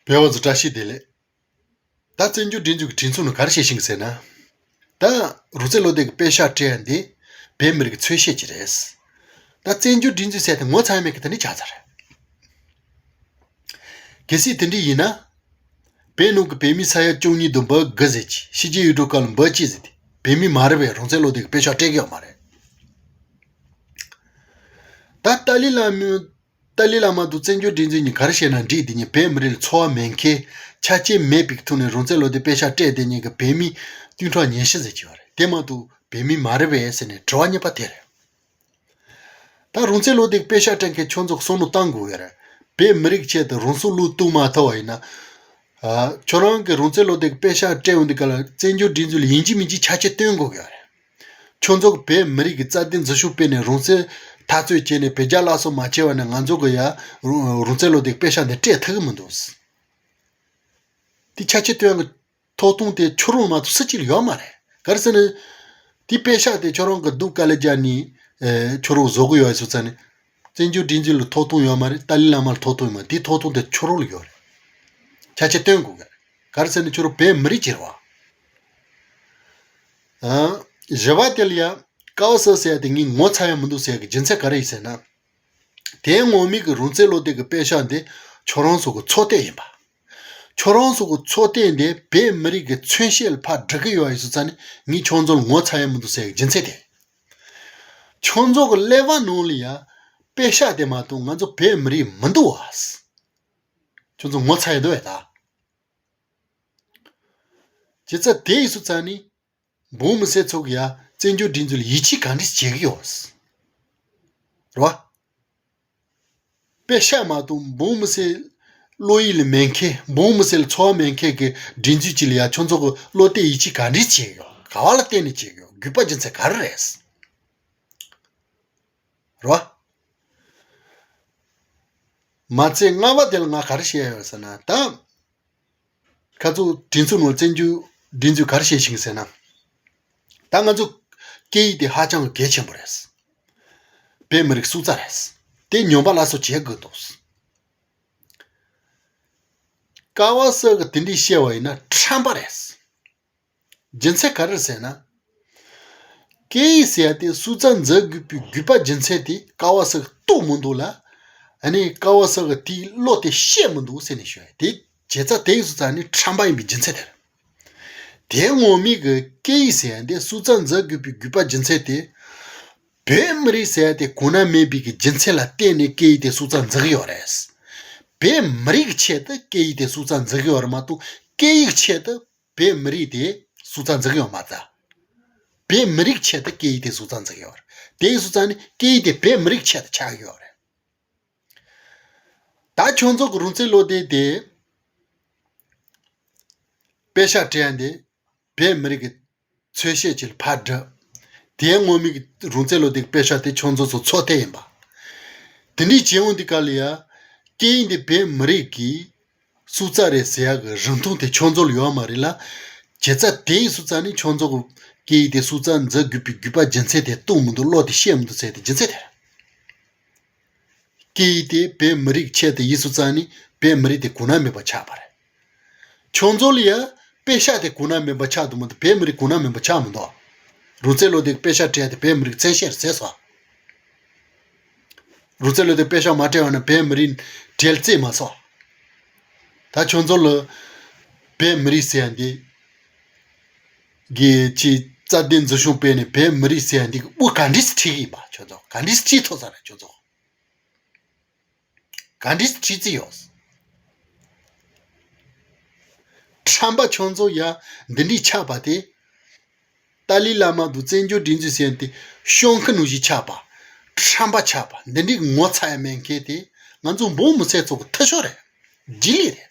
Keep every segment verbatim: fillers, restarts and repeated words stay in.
བོད་པ་ཚོ་བཀྲ་ཤིས་བདེ་ལེགས། ད་བཙན་བྱོལ་སྒྲིག་འཛུགས་ཀྱི་སྒྲིག་འཛུགས་ནང་ག་རེ་བྱེད་བཞིན་ཟེར་ན། ད་རོང་ཚེ་བློ་ལྡན་གྱི་པེ་ཤག་སྤྲད་ཡ་འདི་བོད་མི་རིགས་ཀྱི་མཚོན་བྱེད་ཅིག་རེད། ད་བཙན་བྱོལ་སྒྲིག་འཛུགས་ཟེར་དེ་ངོ་ཚ་ཡ་མེད་གི། དེ་འདྲ་ཆགས་ཚར། གལ་སྲིད་དེ་འདྲ་ཡིན་ན། བོད་ནང་གི་བོད་མི་ས་ཡ་བཅུ་གཉིས་དང་འབུམ་དགུ་ཟེར་གྱི་ཕྱི་རྒྱལ་ཡུལ་གྲུ་ཁག་ལ་འབུམ་གཅིག་ཟེར་དེ་བོད་མི་མ་རེད་པས། རོང་ཚེ་བློ་ལྡན་གྱི་པེ་ཤག་སྤྲད་གི་ཡོད་མ་རེད། ད་ཏཱ་ལའི་བླ་མ། ཏཱ་ལའི་བླ་མ་དང་བཙན་བྱོལ་སྒྲིག་འཛུགས་གཉིས་ག་རེ་བྱས་ན་འགྲིག་དེ་གཉིས་བོད་མི་རིགས་ལ་ཚོར་བ་མེད་མཁན། ཆ་རྐྱེན་མེད་པའི་ཐོག་ནས་རོང་ཚེ་བློ་ལྡན་པེ་ཤག་སྤྲད་དེ་གཉིས་ཀྱི་བོད་མི་སྟོང་ཕྲག་ཉི་ཤུ་ཟེར་གྱི་ཡོད་རེད། དེ་མ་གཏོགས་བོད་མི་མ་རེད་པས་ཟེར་ནས་དྲི་བ་གཉིས་པ་དེ་རེད། ད་རོང་ཚེ་བློ་ལྡན་པེ་ཤག་སྤྲད་མཁན་ཁྱོད་ཚོ་གི་བསམ་བློ་བཏང་དགོས་ཡོད་རེད། བོད་མི་རིགས་ཆེད་དུ་རང་སྲོག་བློས་གཏོང་མ་ཐུབ་པ་ཡིན་ན། ཨ། ཁྱོད་རང་གི་རོང་ཚེ་བློ་ལྡན་པེ་ཤག་སྤྲད་ཡོང་དུས་སྐབས་ལ་བཙན་བྱོལ་སྒྲིག་འཛུགས་ལ་ཡིན་གཅིག་མིན་གཅིག་ཆ་རྐྱེན་བསྟན་དགོས་ཀྱི་ཡོད་རེད། ཁྱོད་ཚོ་གི་བོད་མི་རིགས་ཀྱི་རྩ་དོན་འཛིན་སྐྱོང་སྤེལ་ནས་རང་སྲོག་འཐབ་རྩོད་བྱས་ནས་བོད་རྒྱ་སླར་གསོ་མ་བྱས་པ་ན་ང་ཚོ་གི་ཡ་རོང་རོང་ཚེ་བློ་ལྡན་པེ་ཤག་འདི་སྤྲད་ཐུབ་ཀྱི་མི་འདུག། དེ་ཆ་རྐྱེན་བསྟན་གྱི་ཐོབ་ཐང་དེ་ཁྱོད་རང་མ་གཏོགས་སུ་གཅིག་ལ་ཡོད་མ་རེད། ག་རེ་ཟེར་ན། དེ་པེ་ཤག་དེ་ཁྱོད་རང་གི་སྡུག་དཀའ་ལས་རྒྱག་ནས་ཨེ་ཁྱོད་རང་བཟོ་གི་ཡོད་སོང་ཙང་ནས། བཙན་བྱོལ་སྒྲིག་འཛུགས་ལ་ཐོབ་ཐང་ཡོད་མ་རེད། ཏཱ་ལའི་བླ་མ་ལ་ཐོབ་ཐང་ཡོད་མ་རེད། དེ་ཐོབ་ཐང་དེ་ཁྱོད་རང་ལ་ཡོད་རེད། ཆ་རྐྱེན་བསྟན་དགོས་གི་རེད། ག་རེ་ཟེར་ན་ཁྱོད་རང་བོད་མི་རིགས་ཅིག་རེད་བ། ཨ། བཞི་པ་དེ་ལ་ཡ། ཀ་བ་སུ་ཟེར་ཡ་དེ་ངས་ངོ་ཚ་ཡ་མི་འདུག་ཟེར་ཡ་གི་རྒྱུ་མཚན་ག་རེ་ཡིན་ཟེར་ན། དོན་ངོ་མའི་གི་རོང་ཚེ་བློ་ལྡན་གྱི་པེ་ཤག་འདི་ཁྱོད་རང་ཚོ་གི་ཚོད་ལྟ་ཡིན་པ། ཁྱོད་རང་ཚོ་གི་ཚོད་ལྟ་འདི་བོད་མི་རིགས་ཀྱི་མཚོན་བྱེད་ལ་ཕར་སྒྲིག་གི་ཡོད་ཡིན་སོང་ཙང་ནས་ངས་ཁྱོད་ཚོ་ལ་ངོ་ཚ་ཡ་མི་འདུག་ཟེར་ཡ་གི་རྒྱུ་མཚན་དེ། ཁྱོད་ཚོ་གི་ཀླད་པ་ནང་ལ་ཡ་པེ་ཤག་དེ་མ་གཏོགས་ང་ཚོ་བོད་མི་རིགས་མི་འདུག་བ། ཁྱོད་ཚོ་ངོ་ཚ་ཡ་འདུག་བས་ད། བྱས་ཙང་དེ་ཡིན་སོང་ཙང་ནས། འབངས་མི་སེར་ཚོ་གི་ཡ་བཙན་བྱོལ་སྒྲིག་འཛུགས་ལ་ཡིད་ཆེས་ག་འདྲས་བྱེད་ཀྱི་ཡོད། རེད་བ། པེ་ཤག་མ་གཏོགས་འབངས་མི་སེར་བློ་ཡུལ་ལ་མེད་མཁན། འབངས་མི་སེར་ལ་ཚོར་བ་མེད་མཁན་གྱི་སྒྲིག་འཛུགས་ཅིག་ལ་ཡ་ཁྱོད་ཚོ་གི་བློ་གཏད་ཡིད་ཆེས་ག་འདྲས་བྱེད་ཀྱི་ཡོད། ག་བ་ལ་བརྟེན་ནས་བྱེད་ཀྱི་ཡོད། དགོས་པ་རྒྱུ་མཚན་ག་རེ་རེད། རེད་བ། མ་ཚད་ལྔ་པ་དེ་ལ་ང་ག་རེ་བཤད་ཡ་ཡོད་ཟེར་ན་ད། ཁ་ཚུགས་སྒྲིག་འཛུགས་ནང་བཙན་བྱོལ་སྒྲིག་འཛུགས་ག་རེ་བྱེད་བཞིན་ཟེར་ན། ད་ང་ཚོ་སྐད་ཡིག་དེ་ཧ་ཅང་གི་གལ་ཆེན་པོ་རེད། བོད་མི་རིགས་སྲོག་རྩ་རེད། དེ་ཉམས་པ་སླར་གསོ་བྱེད་དགོས་འདུག། ཀ་བ་སུ་གི་དེ་འདྲས་བཤད་པ་ཡིན་ན་ཁྲམ་པ་རེད། རྒྱུ་མཚན་ག་རེ་ཟེར་ན། སྐད་ཡིག་ཟེར་ཡ་དེ་སྲོག་རྩ་འཛིན་དགོས་པའི་དགོས་པ་རྒྱུ་མཚན་དེ་ཀ་བ་སུ་གི་རྟོགས་མི་འདུག་ལ། ཨ་ནི་ཀ་བ་སུ་གི་དེའི་བློ་དེ་ཤེས་མི་འདུག་ཟེར་ནས་ཞུ་ཡ་དེ། བྱས་ཙང་དེ་ཡིན་སོང་ཙང་ནི་ཁྲམ་པ་ཡིན་པའི་རྒྱུ་མཚན་དེ་རེད། དོན་ངོ་མའི་གི་སྐད་ཡིག་ཟེར་ཡ་དེ་སྲོག་རྩ་འཛིན་དགོས་པའི་དགོས་པ་རྒྱུ་མཚན་དེ། བོད་མི་རིགས་ཟེར་ཡ་དེ་གོང་ན་མེད་པའི་གི་རྒྱུ་མཚན་ལ་བརྟེན་ནས་སྐད་ཡིག་དེ་སྲོག་རྩ་འཛིན་གི་ཡོད་རེད། བོད་མི་རིགས་ཆེད་དུ་སྐད་ཡིག་དེ་སྲོག་རྩ་འཛིན་གི་ཡོད་རེད་མ་གཏོགས་སྐད་ཡིག་ཆེད་དུ་བོད་མི་རིགས་དེ་སྲོག་རྩ་འཛིན་གི་ཡོད་མ་རེད། བོད་མི་རིགས་ཆེད་དུ་སྐད་ཡིག་དེ་སྲོག་རྩ་འཛིན་གི་ཡོད་རེད། དེ་ཡིན་སོང་ཙང་ནི་སྐད་ཡིག་དེ་བོད་མི་རིགས་ཆེད་དུ་ཆགས་ཀྱི་ཡོད་རེད། ད་ཁྱོད་ཚོ་གི་རོང་ཚེ་བློ་ལྡན་དེ་པེ་ཤག་སྤྲད་ཡ་འདི་བོད་མི་རིགས་ཀྱི་མཚོན་བྱེད་ཅིག་ལ་ཕར་བསྒྲིགས། དེའི་ངོ་མའི་གི་རོང་ཚེ་བློ་ལྡན་གྱི་པེ་ཤག་དེ་ཁྱོད་ཚོ་ཚོ་ཚོད་ལྟ་ཡིན་པ། དེ་འདྲའི་བྱེད་འོང་དུས་སྐབས་ལ་ཡ། སྐད་ཡིག་འདི་བོད་མི་རིགས་ཀྱི་སྲོག་རྩ་རེད་ཟེར་ཡ་གི་རིན་ཐང་དེ་ཁྱོད་ཚོ་ལ་ཡོད་མ་རེད་ལ། བྱས་ཙང་དེ་ཡིན་སོང་ཙང་ནི་ཁྱོད་ཚོ་གི་སྐད་ཡིག་དེ་སྲོག་རྩ་འཛིན་དགོས་པའི་དགོས་པ་རྒྱུ་མཚན་དེ་རྟོགས་མི་འདུག། བློ་དེ་ཤེས་མི་འདུག་ཟེར་དེ་རྒྱུ་མཚན་དེ་རེད། སྐད་ཡིག་དེ་བོད་མི་རིགས་ཆེད་དུ་ཡིན་སོང་ཙང་ནི་བོད་མི་རིགས་དེ་གོང་ན་མེད་པ་ཆགས་པ་རེད། ཁྱོད་ཚོ་ལ་ཡ་པེ་ཤག་དེ་གོང་ན་མེད་པ་ཆགས་འདུག་མ་གཏོགས་བོད་མི་རིགས་གོང་ན་མེད་པ་ཆགས་མི་འདུག། རོང་ཚེ་བློ་ལྡན་གྱི་པེ་ཤག་སྤྲད་དེ་བོད་མི་རིགས་བཙན་ཤེད་རེད་ཟེར་སོང་། རོང་ཚེ་བློ་ལྡན་གྱི་པེ་ཤག་མ་སྤྲད་པ་ན་བོད་མི་རིགས་བྲེལ་བཙལ་མ་སོང་། ད་ཁྱོད་ཚོ་ལ་བོད་མི་རིགས་ཟེར་ཡ་འདི་གི་ཅི་རྩ་དོན་འཛིན་སྐྱོང་སྤེལ་ནས་བོད་མི་རིགས་ཟེར་ཡ་འདི་གི་དབུ་ག་འདྲས་སེ་ཁྲིད་གི་ཡིན་པ། ཁྱོད་ཚོ་ག་འདྲས་སེ་ཁྲིད་ཐུབ་ས་རེད། ཁྱོད་ཚོ་ག་འདྲས་སེ་ཁྲིད་རྩིས་ཡོད། ཁྲམ་པ་ཁྱོད་ཚོ་ཡ་འདི་འདྲས་ཆགས་པ་དེ། ཏཱ་ལའི་བླ་མ་དང་བཙན་བྱོལ་སྒྲིག་འཛུགས་ཟེར་དེ་ཤོང་ཁུ་ནང་བཞིན་ཆགས་པ། ཁྲམ་པ་ཆགས་པ་འདི་འདྲའི་ངོ་ཚ་ཡ་མེད་མཁན་དེ་ང་ཚོ་འབངས་མི་སེར་ཚོ་གི་འཐུས་ཤོར་རེད། རྗེས་ལུས་རེད།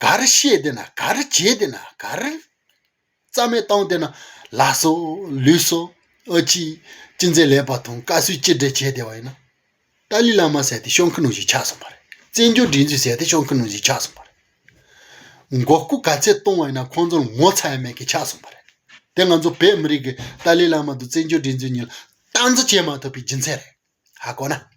ག་རེ་བཤད་བསྡད་ན་ག་རེ་བྱས་བསྡད་ན་ག་རེ་རྩ་མེད་བཏང་བསྡད་ན། ལགས་སོ་ལུས་སོ། ཨ་ཅེ་ཅི་མཛད་ལས་པ་དང་བཀའ་སྲོལ་ཅི་འདྲ་བྱས་བསྡད་པ་ཡིན་ན། ཏཱ་ལའི་བླ་མ་ཟེར་དེ་ཤོང་ཁུ་ནང་བཞིན་ཆགས་སོང་བ་རེད། བཙན་བྱོལ་སྒྲིག་འཛུགས་ཟེར་དེ་ཤོང་ཁུ་ནང་བཞིན་ཆགས་སོང་བ་རེད། མགོ་སྐོར་ག་ཚད་གཏོང་བ་ཡིན་ན་ཁོང་ཚོ་ལ་ངོ་ཚ་ཡ་མེད་མཁན་ཆགས་སོང་བ་རེད། དེ་ང་ཚོ་བོད་མི་རིགས་ཀྱིས་ཏཱ་ལའི་བླ་མ་དང་བཙན་བྱོལ་སྒྲིག་འཛུགས་གཉིས་ལ་སྟངས་འཛིན་བྱེད་མ་ཐུབ་པའི་རྒྱུ་མཚན་རེད། ཧ་གོ་ན།